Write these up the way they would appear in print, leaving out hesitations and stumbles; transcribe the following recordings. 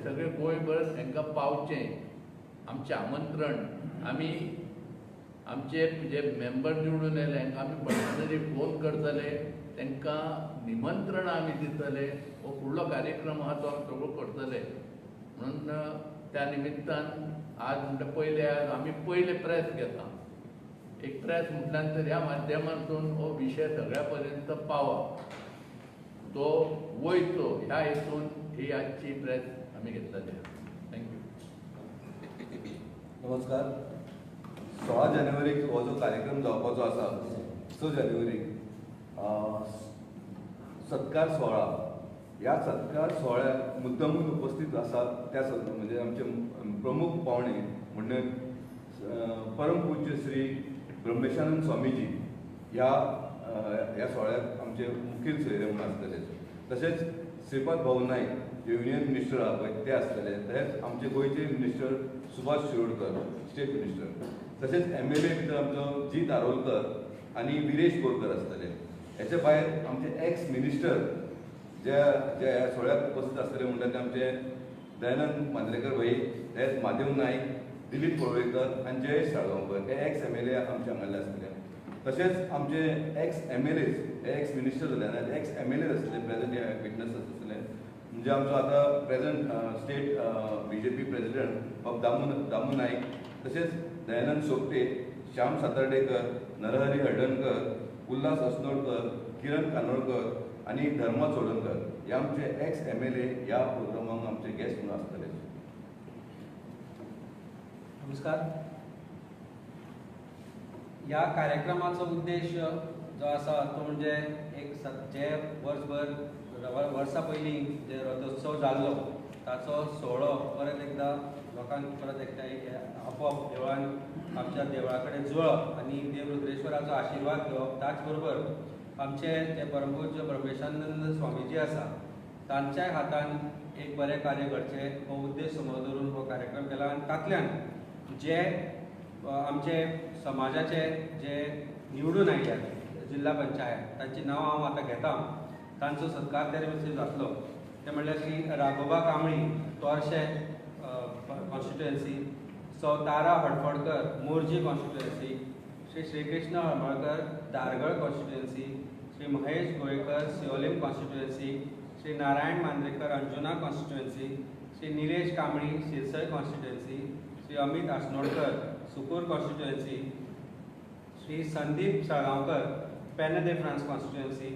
सगळे गोंयभर तांकां पावचें आमचें आमंत्रण. आमी आमचे जे मेंबर निवडून येयले हांकां आमी पर्सनली फोन करतले, तांकां निमंत्रणां आमी दितले. हो फुडलो कार्यक्रम आहा तो आमी सगळो करतले. म्हणून त्या निमित्तान आज म्हणटा पयले आज आमी पयले प्रेस घेता. एक प्रेस म्हटल्यान तर ह्या माध्यमांतून हो विशय सगळ्या पर्यंत पावा, तो वयचो ह्या हेतून ही आजची प्रेस आमी घेतलेली. Thank you. नमस्कार. 16 जानेवारीक हो जो कार्यक्रम जावपाचो आसा, 6 जानेवारीक सत्कार सोहळा, ह्या सत्कार सोहळ्याक मुद्दमून उपस्थित आसा त्या म्हणजे आमचे प्रमुख पावणे म्हणजे परम पूज्य श्री ब्रह्मेशानंद स्वामीजी ह्या ह्या सोहळ्याक आमचे मुखेल सोयरे म्हणून आसतले. तशेंच श्रीपाद भाऊ नायक जे युनियन मिनिस्टर आहा पळय ते आसतले. तशेंच आमचे गोंयचे minister Subhash Shirodkar state minister, तशेंच MLA भितर आमचो जीत आरोलकर आनी विरेश बोरकर आसतले. हेच्या भायर आमचे एक्स मिनिस्टर जे जे ह्या सोहळ्याक उपस्थित आसतले म्हणटा ते आमचे दयानंद मांद्रेकर भाई, तशेंच माधव नायक, दिलीप पळवेकर आनी जयेश साळगांवकर हे एक्स MLA आमचे हांगासरले आसतले. तशेंच आमचे एक्स MLAs हे एक्स मिनिस्टर जाले आनी एक्स MLAs आसतले प्रेझेंट विटनस आसतले. म्हणजे आमचो आतां प्रेझेंट स्टेट BJP president बाब दामू नायक, तशेंच दयानंद सोपटे, श्याम सातार्डेकर, नरहरी हळदणकर, उल्हास असनोडकर, किरण कानोळकर आनी धर्मा चोडणकर हे आमचे एक्स MLA ह्या प्रोग्रामाक आमचे गेस्ट म्हणून आसतले. नमस्कार. ह्या कार्यक्रमाचो उद्देश जो आसा तो म्हणजे एक जे वर्सभर वर्सां पयलीं जे रथोत्सव जाल्लो ताचो सोहळो परत एकदां लोकांक परत एकदां आपोवप, देवळान आमच्या देवळा कडेन जुळप आनी देव रुद्रेश्वराचो आशिर्वाद घेवप. त्याच बरोबर आमचे जे परमपूज्य ब्रह्मेशानंद स्वामीजी आसा तांच्याय हातान एक बरें कार्य घडचें हो उद्देश समोर धरून हो कार्यक्रम केला. आनी तातल्यान जे आमचे समाजाचे जे निवडून आयल्यात जिल्हा पंचायत तांची नांवां हांव आतां घेता, तांचो सत्कार त्या दिसा जातलो. ते म्हणल्यार Shri Raghoba Kambli Torse constituency, Sau Tara Hadfadkar Morjim constituency, Shri Shrikrishna Halmalkar Dhargal constituency, Shri Mahesh Govekar Siolim constituency, Shri Narayan Mandrekar Anjuna constituency, Shri Nilesh Kambli Shirsai constituency, Shri Amit Asnodkar Sukur constituency, Shri Sandeep Salgaonkar Pen de France constituency,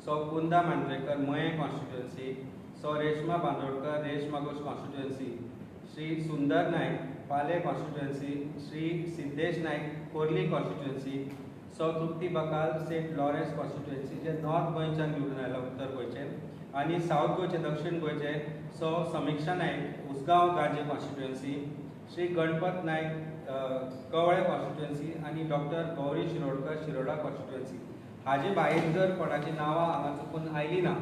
Sau Kunda Mandrekar Mayem constituency, सौ रेशमा बांदोडकर रेश मागोश कॉन्स्टिट्युएन्सी, श्री सुंदर नायक पाले constituency, Shri Siddhesh Naik Corley constituency, सौ तृप्ती बकाल सेंट लॉरेन्स कॉन्स्टिट्युएन्सी जे नॉर्थ गोंयच्यान निवडून आयला उत्तर गोंयचे, आनी सावथ गोंयचे दक्षिण गोंयचे सौ समिक्षा नायक उसगांव गाजे कॉन्स्टिट्युएन्सी, श्री गणपत नायक कवळे कॉन्स्टिट्युएन्सी आनी डॉक्टर गौरी शिरोडकर शिरोडा कॉन्स्टिट्युएन्सी. हाजे भायर जर कोणाची नांवां हांगा चुकून आयली ना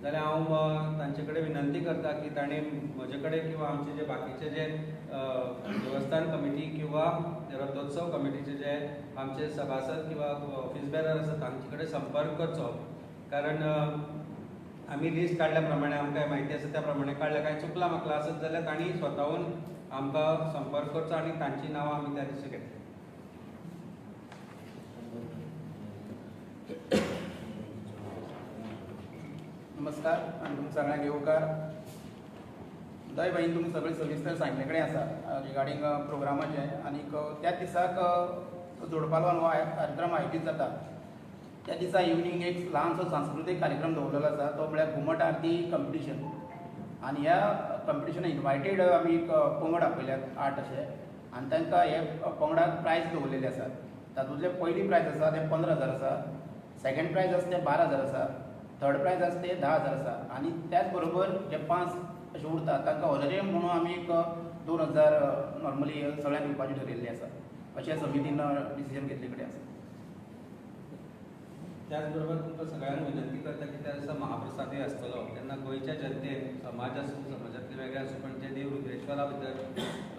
जाल्यार हांव तांचे कडेन विनंती करता की ताणें म्हजे कडेन किंवा आमचे जे बाकीचे जे देवस्थान कमिटी किंवा रथोत्सव कमिटीचे जे आमचे सभासद किंवा ऑफिस बेरर आसा तांचे कडेन संपर्क करचो. कारण आमी लिस्ट काडल्या प्रमाणे आमकां म्हायती आसा त्या प्रमाणे काडल्या, कांय चुकलां म्हाका आसत जाल्यार तांणी स्वताहून आमकां संपर्क करचो आनी तांची नांवां आमी त्या दिसा घेतली. नमस्कार आनी तुमकां सगळ्यांक येवकार. दय भाईन तुमकां सगळें सविस्तर सांगिल्ले कडेन आसा रिगार्डींग प्रोग्रामाचें. आनीक त्याच दिसाक जोडपालवान हो कार्यक्रम आयोजीत जाता. त्या दिसा इवनींग एक ल्हानसो सांस्कृतीक कार्यक्रम दवरलेलो आसा, तो म्हळ्यार घुमट आरती कंपिटिशन. आनी ह्या कंपिटिशनाक इन्वायटेड आमी एक पंगड आपयल्यात 8 अशे, आनी तांकां हे पंगडाक प्रायज दवरलेले आसात. तातूंतले पयली प्रायज आसा तें 15,000 आसा, सेकेंड प्रायज आसा तें 12,000 आसा, थर्ड प्रायज आसा तें 10,000 आसा, आनी त्याच बरोबर जे 5 अशे उरता तांकां ऑनरेरियम म्हणून आमी एक 2,000 नॉर्मली सगळ्यांक दिवपाचें ठरयल्लें आसा. अशें समितीन डिसिजन घेतले कडेन आसा. त्याच बरोबर तुमकां सगळ्यांक विनंती करता की त्या दिसा महाप्रसादूय आसतलो तेन्ना गोंयच्या जनतेन, समाज आसूं समाजांतले वेगळे आसूं, पण जे देव रुद्रेश्वरा भितर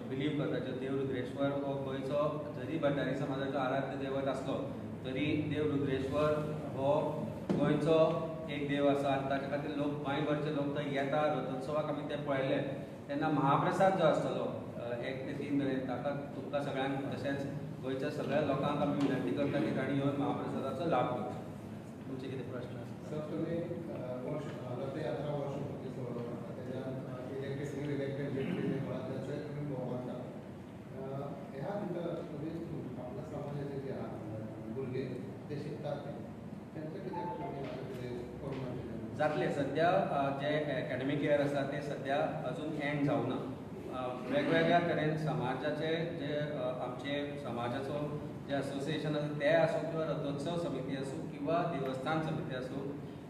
बिलीव करता, जो देव रुद्रेश्वर हो गोंयचो जरी भंडारी समाजाचो आराध्य दैवत आसलो तरी देव रुद्रेश्वर हो गोंयचो एक देव आसा आनी ताच्या खातीर लोक गोंयभरचे लोक थंय येता. रथोत्सवाक आमी ते पळयले तेन्ना महाप्रसाद जो आसतलो 1 ते 3 मेरेन ताका तुमकां सगळ्यांक तशेंच गोंयच्या सगळ्या लोकांक आमी विनंती करता की तांणी येवन महाप्रसादाचो लाभ घेवचो. तुमचे कितें प्रश्न आसा? सर, तुमी रथयात्रा वर्षपूर्ती सुवाळो करता, तेज्यान इलेक्टेड न्यू इलेक्टेड जे मेंबर आसा तांचोय तुमी भोवमान जाता. ह्या भितर तुमी आपल्या समाजाचे जे आहा भुरगे ते शिकतात तेंचें कित्याक तुमी कितें करूंक जातले? सद्या जे एकाडेमीक इयर आसा ते सद्या अजून एंड जावना. वेगवेगळ्या तरेन समाजाचे जे आमचे समाजाचो जे असोसिएशन आसा ते आसूं किंवा रथोत्सव समिती आसूं किंवा देवस्थान समिती आसूं,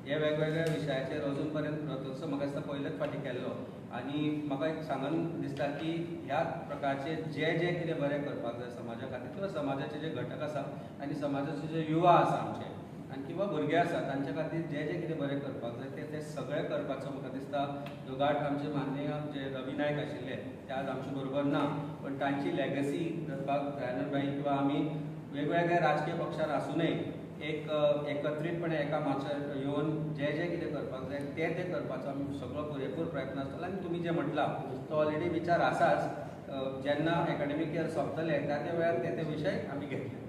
हे वेगवेगळ्या विशयाचेर अजून पर्यंत रथोत्सव म्हाका दिसता पयलेच फावटी केल्लो आनी म्हाका एक सांगून दिसता की ह्या प्रकारचे जे जे कितें बरें करपाक जाय समाजा खातीर किंवा समाजाचे जे घटक आसा आनी समाजाचे जे युवा आसा आमचे आनी किंवा भुरगे आसा तांच्या खातीर जे जे कितें बरें करपाक जाय ते सगळें करपाचो म्हाका दिसता दोगाट आमचे माननीय जे रवी नायक आशिल्ले ते आज आमचे बरोबर ना, पण तांची लेगसी धरपाक दयानंद भाई किंवा आमी वेगवेगळ्या राजकीय पक्षार आसूनय एक एकत्रीतपणे एका माचयेर येवन जे जे कितें करपाक जाय ते ते करपाचो आमी सगळो पुरेपूर प्रयत्न आसतलो. आनी तुमी जे म्हटलां तो ऑलरेडी विचार आसाच. जेन्ना एकाडेमीक इयर सोंपतलें त्या त्या वेळार ते ते विशय आमी घेतले.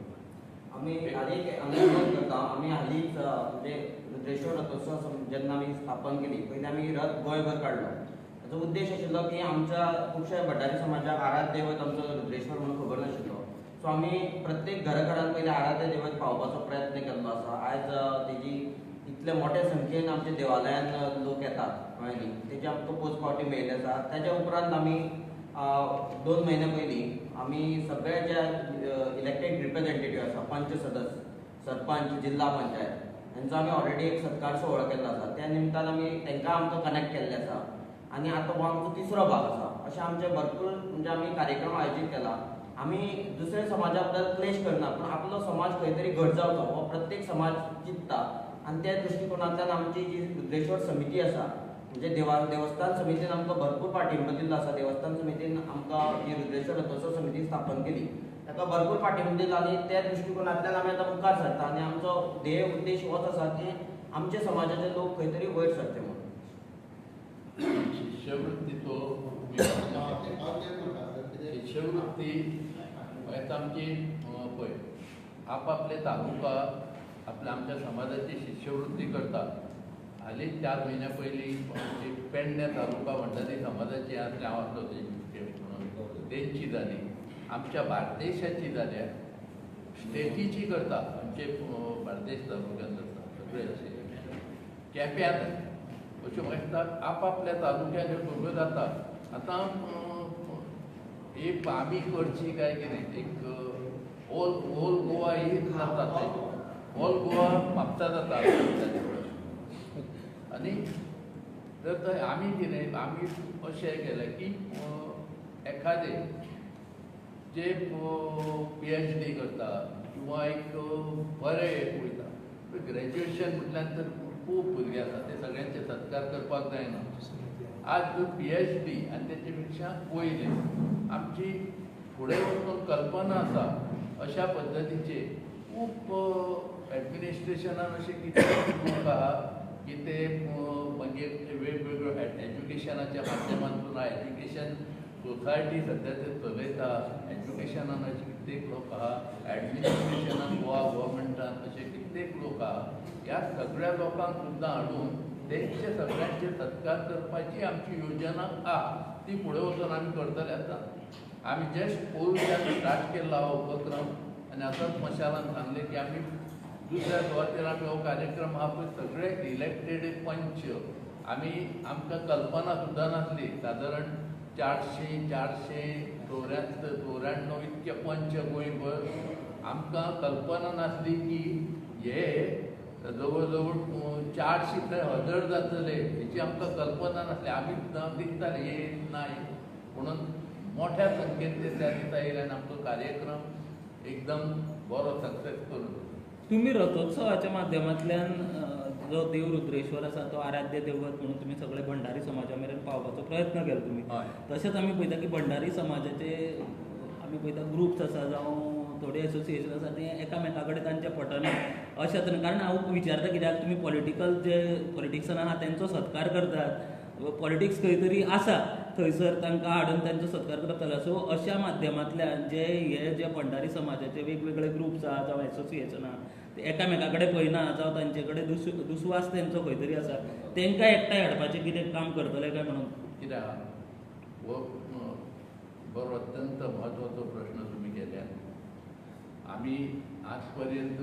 आमी आनी अनुरोध करता, आमी हालींच म्हणजे रुद्रेश्वर रथोत्सव जेन्ना आमी स्थापन केली पयलीं आमी रथ गोंयभर काडलो. ताचो उद्देश आशिल्लो की आमच्या खुबश्या भंडारी समाजाक आराध्य दैवत आमचो रुद्रेश्वर म्हणून खबर नाशिल्लो. सो आमी प्रत्येक घरा घरान पयलीं आराध्य दैवत पावोवपाचो प्रयत्न केल्लो आसा. आयज तेजी इतले मोठ्या संख्येन आमच्या देवालयान लोक येतात, कळ्ळें न्ही, तेजी आमकां पोचपावटी मेळिल्ली आसा. ताच्या उपरांत आमी 2 म्हयने पयलीं आमी सगळे जे इलेक्टेड रिप्रेझेंटेटिव्ह आसा, पंच सदस्य, सरपंच, जिल्हा पंचायत हेंचो आमी ऑलरेडी एक सत्कार सुवाळो केल्लो आसा. त्या निमतान आमी तांकां आमकां कनेक्ट केल्लें आसा आनी आतां हो आमचो तिसरो भाग आसा. अशें आमचे भरपूर म्हणजे आमी कार्यक्रम आयोजीत केला. आमी दुसऱ्या समाजा बद्दल क्लेश करना, पूण आपलो समाज खंय तरी घट जावचो हो प्रत्येक समाज चिंतता आनी त्या दृश्टिकोनांतल्यान आमची जी रुद्रेश्वर समिती आसा म्हणजे देवस्थान समितीन आमकां भरपूर पाठिंबो दिल्लो आसा. देवस्थान समितीन आमकां जी रुद्रेश्वर रथोत्सव समिती स्थापन केली ताका भरपूर पाठिंबो दिलो आनी त्या दृश्टिकोनांतल्यान आमी आतां मुखार सरता आनी आमचो ध्येय उद्देश होच आसा की आमच्या समाजाचे लोक खंय तरी वयर सरचे म्हणून. शिष्यवृत्तीचो शिष्यवृत्ती आमची पळय आपापले तालुका आपल्या आमच्या समाजाची शिष्यवृत्ती करता. हालींच 4 म्हयन्या पयलीं आमची पेडणे तालुका भंडारी समाजाची आसली, हांव आसलो तेजी तेंची जाली, आमच्या बार्देशाची जाल्या, स्टेटीची करता, आमचे बार्देश तालुक्यान जाता सगळे अशे केप्यांत अश्यो म्हाका दिसता आपापल्या तालुक्यान ह्यो सगळ्यो जाता. आतां एक आमी करची काय कितें एक ऑल गोवा ही जाता, ऑल गोवा म्हापसा जाता. आनी जर थंय आमी कितें आमी अशें केलें की एखादें जे PhD करता किंवा एक बरें वयता ग्रॅज्युएशन म्हटल्यार तर खूब भुरगे आसा ते सगळ्यांचे सत्कार करपाक जायना. आज जर PhD आनी तेचे पेक्षा वयले आमची फुडें वचून कल्पना आसा अशा पद्दतीचे खूब एडमिनिस्ट्रेशनान अशें कितें लोक आहा की ते मागीर वेगवेगळ्यो एज्युकेशनाच्या माध्यमांतून एज्युकेशन सोसायटी सद्या ते चलयता. एज्युकेशनान अशे कित्येक लोक आहा, एडमिनिस्ट्रेशनान गोवा गव्हर्मेंटान अशे कित्येक लोक आहा. ह्या सगळ्या लोकांक सुद्दां हाडून तेंचे सगळ्यांचे सत्कार करपाची आमची योजना आहा, ती फुडें वचून आमी करतले. आतां आमी जस्ट पोरूच्यान स्टार्ट केल्लो हो उपक्रम आनी आतांच मशालान सांगलें की आमी दुसऱ्या सुवातेर आमी हो कार्यक्रम आहा पळय सगळे इलेक्टेड पंच आमी आमकां कल्पना सुद्दां नासली. सादारण 400, 474 इतके पंच गोंयभर आमकां कल्पना नासली की हे जवळ जवळ 400 ते 1000 जातले हेची आमकां कल्पना नासली. आमी सुद्दां दिसताले हे ना म्हणून मोठ्या संख्येन ते त्या दिसा येयले आनी आमचो कार्यक्रम एकदम बरो सक्सेस करून. तुमी रथोत्सवाच्या माध्यमांतल्यान जो देव रुद्रेश्वर आसा तो आराध्य दैवत म्हणून तुमी सगळे भंडारी समाजा मेरेन पावपाचो प्रयत्न केलो तुमी. तशेंच आमी पळयता की भंडारी समाजाचे आमी पळयता ग्रुप्स आसा जावं थोडे एसोसिएशन आसा ते एकामेका कडेन तांचें पटना अशें तरेन. कारण हांव विचारता कित्याक तुमी पॉलिटिकल जे पॉलिटिक्सान आहा तेंचो सत्कार करतात, पॉलिटिक्स खंय तरी आसा थंयसर तांकां हाडून तांचो सत्कार करप जाता. सो अशा माध्यमांतल्यान जे हे जे भंडारी समाजाचे वेगवेगळे ग्रुप्स आहा जावं एसोसिएशन आहा ते एकामेका कडेन पळयना जावं तांचे कडेन दुस्वास तेंचो खंय तरी आसा, तांकां एकठांय हाडपाचें कितें काम करतले काय म्हणून? कित्याक हो बरो अत्यंत म्हत्वाचो प्रश्न तुमी केल्या. आमी आज पर्यंत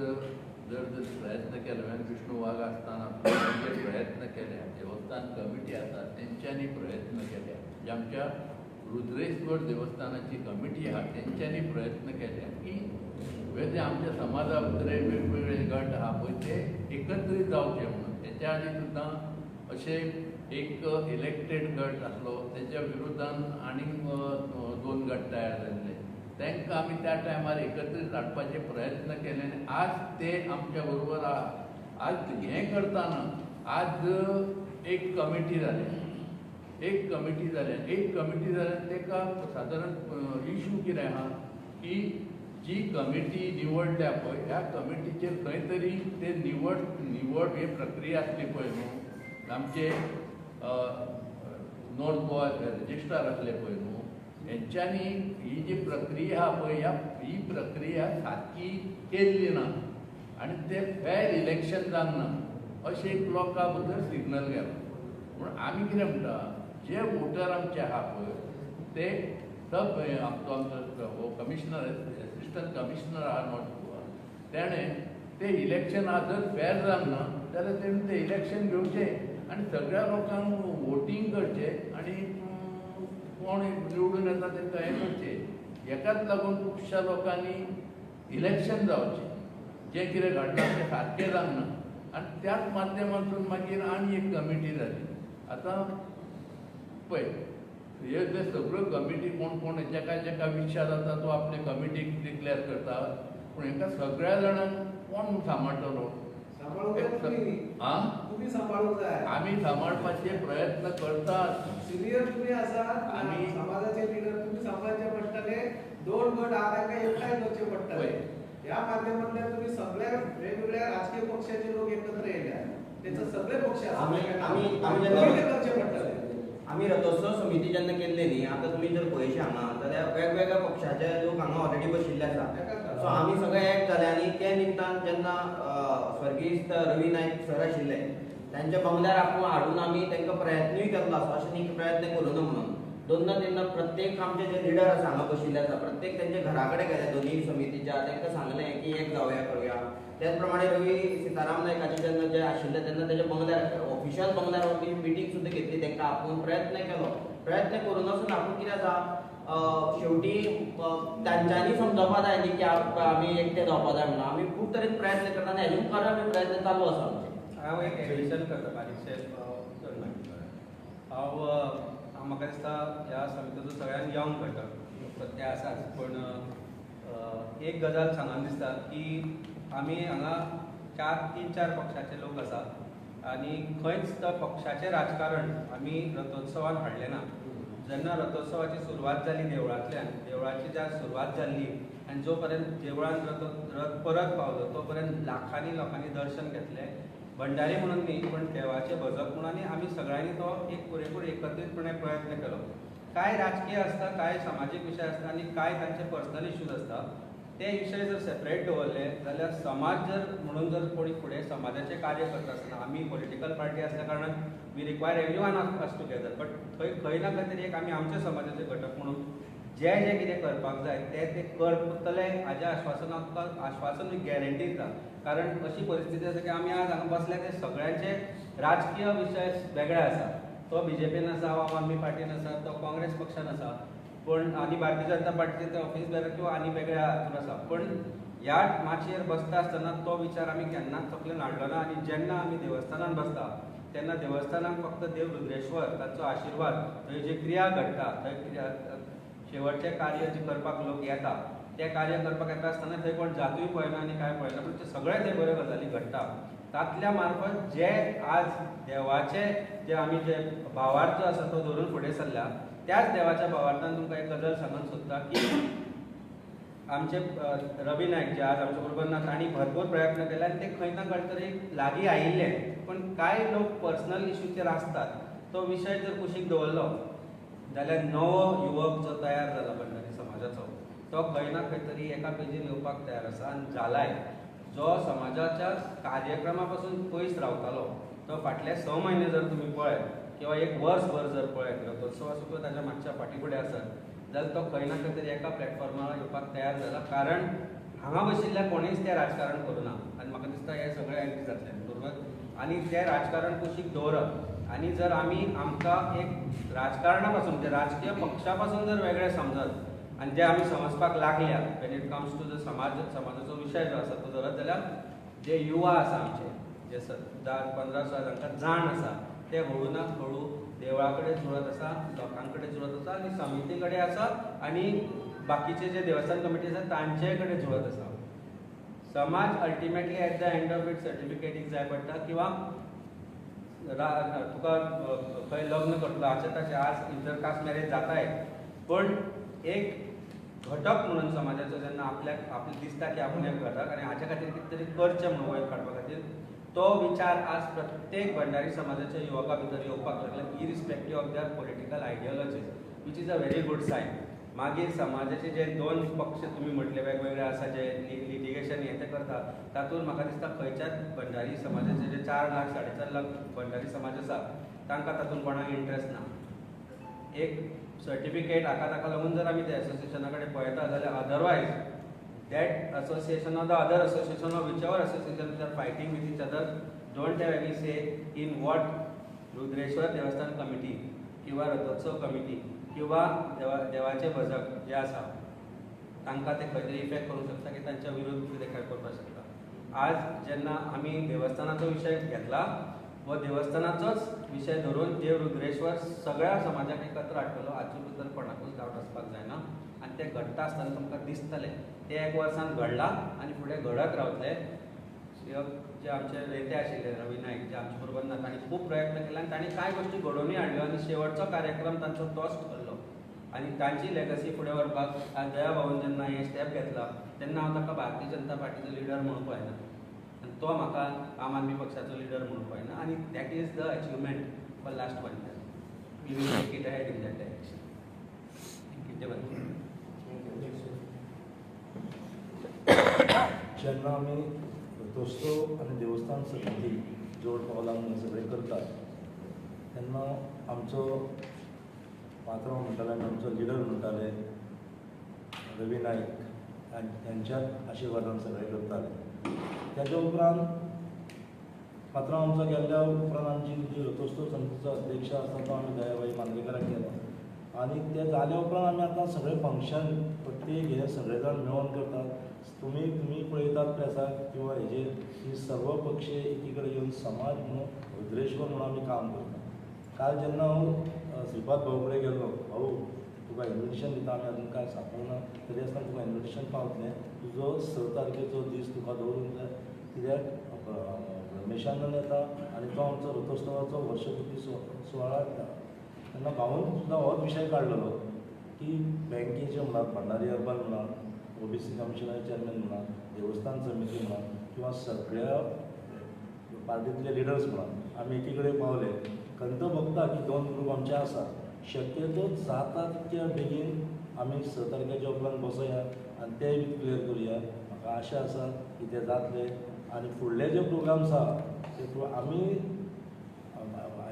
जर जर प्रयत्न केले, विष्णू वाघ आसतना जे प्रयत्न केले, देवस्थान कमिटी आसा तेंच्यांनी प्रयत्न केले, जे आमच्या रुद्रेश्वर देवस्थानाची कमिटी आहा तेंच्यांनी प्रयत्न केले की जे आमच्या समाजा भितर वेगवेगळे गट आहा पळय ते एकत्रीत जावचे म्हणून. तेच्या आदी सुद्दां अशें एक इलेक्टेड गट आसलो, तेच्या विरुद्धान आनीक 2 गट तयार जाल्ले, तांकां आमी त्या टायमार एकत्रीत हाडपाचे प्रयत्न केले आनी आज ते आमच्या बरोबर आहा. आज हें करतना आज एक कमिटी जाली, एक कमिटी जाली, एक कमिटी जाल्यार ताका सादारण इशू कितें आहा की जी कमिटी निवडल्या पळय ह्या कमिटीचेर खंय तरी ते निवड निवड ही प्रक्रिया आसली पळय न्हू, आमचे नॉर्थ गोवा रजिस्ट्रार आसले पळय न्हू, हेंच्यांनी ही जी प्रक्रिया आहा पळय ही प्रक्रिया सारकी केल्ली ना आनी ते फेर इलेक्शन जावंक ना अशें एक लोकां भितर सिग्नल गेलो. पूण आमी कितें म्हणटा, जे वोटर आमचे आहा पळय ते सब आमचो आमचो हो कमिशनर एसिस्टंट कमिशनर आहा नॉर्थ गोवा, तेणें ते इलेक्शन आहा जर फेर जावंक ना जाल्यार तेणें तें इलेक्शन घेवचें आनी सगळ्या लोकांक वोटींग करचें आनी कोण निवडून येता तांकां हें करचें. हेकाच लागून खुबश्या लोकांनी इलेक्शन जावचें, जें कितें घडलां तें सारकें जावंक ना आनी त्याच माध्यमांतून मागीर आनी एक कमिटी जाली. आतां पळय हे जे सगळ्यो कमिटी कोण कोण जेका जेका इच्छा जाता तो आपले कमिटीक डिक्लेअर करता, पूण हेका सगळ्या जाणांक कोण सांबाळटलो? आमी सांबाळपाचे प्रयत्न करतात. सिनियर तुम्ही आसात, आमी समाजाचे लिडर तुम्ही सांबाळचे पडटले. 2 गट आहा तांकां एकठांय करचे पडटले. ह्या माध्यमांतल्यान तुम्ही सगळ्या वेगवेगळ्या राजकीय पक्षाचे लोक एकत्र येयल्या, तेचो सगळे पक्ष आसा, करचे पडटले. आमी रथोत्सव समिती जेन्ना केल्ली न्ही, आतां तुमी जर पळयशी हांगा जाल्यार वेगवेगळ्या पक्षाचे लोक हांगा ऑलरेडी बशिल्ले आसा. सो आमी सगळे एक जाले आनी त्या निमतान जेन्ना स्वर्गीस्त रवी नायक सर आशिल्ले तांच्या बंगल्यार आपूण हाडून आमी तांकां प्रयत्नूय केल्लो आसा, अशें न्ही की प्रयत्न करूं ना म्हणून. दोनदा तेन्ना प्रत्येक आमचे जे लिडर आसा हांगा बशिल्ले आसा प्रत्येक तेंच्या घरा कडेन गेले दोनूय समितीच्या, तांकां सांगलें की एक जावया करुया. त्याच प्रमाणे रवी सीताराम नायकाचे जेन्ना जे आशिल्ले तेन्ना तेच्या बंगल्यार ऑफिशियल बंगल्यार आमी मिटींग सुद्दां घेतली, तांकां आपूण प्रयत्न केलो. प्रयत्न करून आसून आपूण कितें आसा शेवटी तांच्यांनी समजोवपा जाय न्ही की आमी एकटे जावपा जाय म्हणून. आमी खूब तरेन प्रयत्न करता आनी हेजे मुखार आमी प्रयत्न चालू आसा आमचे. हांव एक एडिशन करता बारीकशें. हांव म्हाका दिसता ह्या समितीचो सगळ्यांत यंग घटक सद्या आसाच, पूण एक गजाल सांगन दिसता की आमी हांगा 3-4 पक्षाचे लोक आसा आनी खंयच त्या पक्षाचें राजकारण आमी रथोत्सवान हाडलें ना. जेन्ना रथोत्सवाची सुरवात जाली देवळांतल्यान, देवळाची ज्या सुरवात जाल्ली आनी जो पर्यंत देवळान रथ परत पावलो तो पर्यंत लाखांनी लोकांनी दर्शन घेतलें. भंडारी म्हणून न्ही पण देवाचे भजक म्हणून आनी आमी सगळ्यांनी तो एक पुरेपूर एकत्रीतपणे प्रयत्न केलो. कांय राजकीय आसता, कांय समाजीक विशय आसता आनी कांय तांचे पर्सनल इश्यूज आसता. ते विशय जर सेपरेट दवरले जाल्यार समाज जर म्हणून जर कोणी फुडें समाजाचें कार्य करता आसतना आमी पॉलिटिकल पार्टी आसल्या कारणान we require every one of us together, but थंय खंय ना खंय तरी एक आमी आमच्या समाजाचे घटक म्हणून जे जे कितें करपाक जाय ते ते करतले हाजें आश्वासन आमकां आश्वासन गॅरंटी दिता. कारण अशी परिस्थिती आसा की आमी आज हांगा बसले ते सगळ्यांचे राजकीय विशय वेगळे आसा. तो बीजेपीन आसा, आम आदमी पार्टीन आसा, तो काँग्रेस पक्षान आसा, पूण आनी भारतीय जनता पार्टीचे ते ऑफिस बेरर किंवा आनी वेगळ्या हातून आसा. पूण ह्या माचयेर बसता आसतना तो विचार आमी केन्नाच तकलेन हाडलो ना. आनी जेन्ना आमी देवस्थानान बसता तेन्ना देवस्थानाक फक्त देव रुद्रेश्वर ताचो आशिर्वाद, थंय जी क्रिया घडटा, थंय क्रिया शेवटचें कार्य जें करपाक लोक येता तें कार्य करपाक येता आसतना थंय कोण जातूय पळयना आनी कांय पळयना, पूण ते सगळें थंय बऱ्यो गजाली घडटा. तातल्या मार्फत जे आज देवाचे जे आमी जे भावार्थ आसा तो धरून फुडें सरल्या त्याच देवाच्या भावार्थान तुमकां एक गजाल सांगूंक सोदता की आमचे रवी नायक जे आज आमचे बरोबर ना तांणी भरपूर प्रयत्न केले आनी ते खंय ना खंय तरी लागीं आयिल्ले, पूण कांय लोक पर्सनल इश्यूचेर आसतात तो विशय जर कुशीक दवरलो जाल्यार नवो युवक जो तयार जाला भंडारी समाजाचो तो खंय ना खंय तरी एका पेजीर येवपाक तयार आसा आनी जालाय. जो समाजाच्या कार्यक्रमा पासून पयस रावतालो तो फाटले 6 म्हयने जर तुमी पळयत किंवा एक वर्सभर जर पळयत रथोत्सव आसूं किंवा ताच्या मातशा फाटीं फुडें आसत जाल्यार तो खंय ना खंय तरी एका प्लॅटफॉर्मार येवपाक तयार जाला, कारण हांगा बशिल्ल्या कोणीच तें राजकारण करूना आनी म्हाका दिसता हें सगळें एग्री जातलें बरोबर. आनी तें राजकारण कुशीक दवरप आनी जर आमी आमकां एक राजकारणा पासून म्हणजे राजकीय पक्षा पासून जर वेगळें समजत आनी जे आमी समजपाक लागल्या when it comes to the समाजाचो विशय जो आसा तो धरत जाल्यार जे युवा आसा आमचे जे 10, 15 जांकां जाण आसा ते हळू ना हळू देवळा कडेन जुळत आसा, लोकां कडेन जुळत आसा आनी समिती कडेन आसा आनी बाकीचे जे देवस्थान कमिटी आसा तांचे कडेन जुळत आसा. समाज ultimately at the end of it सर्टिफिकेटीक जाय पडटा किंवा तुका खंय लग्न करतलो हाचे ताचे आज इंटरकास्ट मॅरेज जाताय, पण एक घटक म्हणून समाजाचो जेन्ना आपल्याक आपलें दिसता की आपूण एक घटक आनी हाच्या खातीर कितें तरी करचें म्हणून वयर काडपा खातीर तो विचार आज प्रत्येक भंडारी समाजाच्या युवका भितर येवपाक लागला, irrespective of their political ideologies, which is a very good sign. मागीर समाजाचे जे 2 पक्ष तुमी म्हटले वेगवेगळे आसा जे लिटिगेशन हें तें करता तातूंत म्हाका दिसता खंयच्याच भंडारी समाजाचे जे 4 लाख 4.5 लाख भंडारी समाज आसा तांकां तातूंत कोणाक इंट्रस्ट ना. एक सर्टिफिकेट हाका ताका लागून जर आमी त्या एसोसिएशना कडेन पळयता जाल्यार otherwise that association or the other association or whichever association which are fighting with each other don't have any say in what Rudreshwar Devasthan committee किंवा रथोत्सव कमिटी किंवा देवाचे भजक जे आसा तांकां ते खंय तरी इफेक्ट करूंक शकता की तांच्या विरोध कितें काय करपाक शकता. आज जेन्ना आमी देवस्थानाचो विशय घेतला व देवस्थानाचोच विशय धरून देव रुद्रेश्वर सगळ्या समाजाक एकत्र हाडटलो हातूंत भितर कोणाकूच डावट आसपाक जायना आनी तें घडटा आसतना तुमकां दिसतलें. तें एक वर्सान घडलां आनी फुडें घडत रावतलें. जे आमचे नेते आशिल्ले रवी नायक जे आमचे बरोबर ना तांणी खूब प्रयत्न केले आनी तांणी कांय गोश्टी घडोवनूय हाडल्यो आनी शेवटचो कार्यक्रम तांचो तोच ठरलो आनी तांची लेगसी फुडें व्हरपाक आज दया भाऊन जेन्ना हें स्टेप घेतला तेन्ना हांव ताका भारतीय जनता पार्टीचो लिडर म्हणून पळयना आनी तो म्हाका आम आदमी पक्षाचो लिडर म्हणून पळयना आनी that is the achievement for last 1 year. We will take it ahead in that direction. Thank you. जेन्ना आमी रथोत्सव आनी देवस्थान समिती जोड पावलां म्हणून सगळें करतात तेन्ना आमचो पात्रांव म्हणटाले आनी आमचो लिडर म्हणटाले रवी नायक हेंच्याच आशिर्वादान सगळें करताले. ताच्या उपरांत पात्रांव आमचो गेल्ल्या उपरांत आमची जी रथोत्सव समितीचो अध्यक्ष आसा तो आमी दयाबाई मांद्रेकराक केलो आनी ते जाल्या उपरांत आमी आतां सगळें फंक्शन प्रत्येक हे सगळे जाण मेळोन करतात. तुमी तुमी पळयतात प्रेसाक किंवा हेजेर की सर्व पक्ष एकी कडेन येवन समाज म्हणून रुद्रेश्वर म्हणून आमी काम करता. काल जेन्ना हांव श्रीपाद भाऊ कडेन गेल्लो, भाऊ तुका इन्विटेशन दिता, आमी अजून कांय सांगूंक ना तरी आसतना तुका इन्विटेशन पावतलें, तुजो 6 तारखेचो दीस तुका दवरूंक जाय कित्याक रमेशानंद येता आनी तो आमचो रथोत्सवाचो वर्षपूर्ती सुवाळो येता. तेन्ना भाऊन सुद्दां होच विशय काडलेलो की बँकेचे म्हणात, भंडारी अर्बन म्हणात, ओबीसी कमिशनाचे चेअरमॅन म्हणा, देवस्थान समिती म्हणा किंवा सगळ्या पार्टींतले लिडर्स म्हणा आमी एकी कडेन पावले. खंत भोगता की 2 ग्रूप आमचे आसा, शक्यतो जाता तितक्या बेगीन आमी 6 तारखेच्या उपरांत बसोया आनी ते बी क्लियर करुया. म्हाका आशा आसा की ते जातले आनी फुडले जे प्रोग्राम्स आहा ते आमी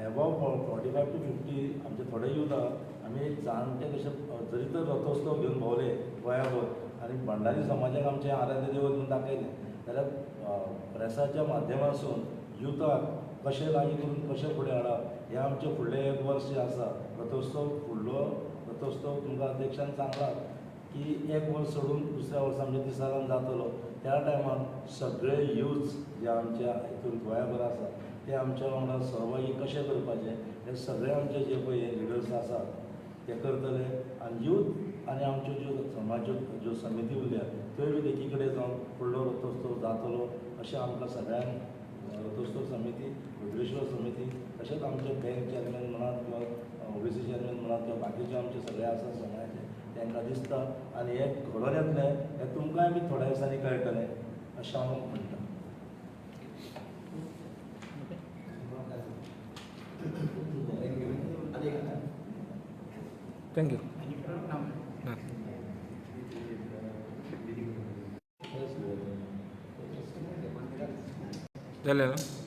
एबव 45 to 50 आमचे थोडे यूथ आहा, आमी जाणटे कशे जरी तर रथोत्सव घेवन भोंवले गोंयाभर आनी भंडारी समाजाक आमचें आराध्य देवत म्हणून दाखयलें जाल्यार प्रेसाच्या माध्यमासून युथाक कशें लागीं करून कशें फुडें हाडप हें आमचें फुडलें एक वर्स जें आसा रथोत्सव फुडलो रथोत्सव तुमकां अध्यक्षान सांगला की एक वर्स सोडून दुसऱ्या वर्सा आमच्या दिसालान जातलो त्या टायमार सगळे यूथ जे आमच्या हितून गोंयाभर आसा ते आमच्या वांगडा सहभागी कशें करपाचें हे सगळे आमचे जे पळय लिडर्स आसात ते करतले आनी यूथ आनी आमच्यो ज्यो समाज्यो ज्यो समिती उरल्या त्यो बी एकी कडेन जावन फुडलो रथोत्सव जातलो अशें आमकां सगळ्यांक रथोत्सव समिती, रुद्रेश्वर समिती तशेंच आमचे बँक चेअरमॅन म्हणात किंवा ओबीसी चेअरमॅन म्हणात किंवा बाकीचे आमचे सगळे आसा समाजाचे तांकां दिसता आनी हें घडोवन येतलें हें तुमकांय बी थोड्या दिसांनी कळटलें अशें हांव म्हणटा. Thank you. जालें ना?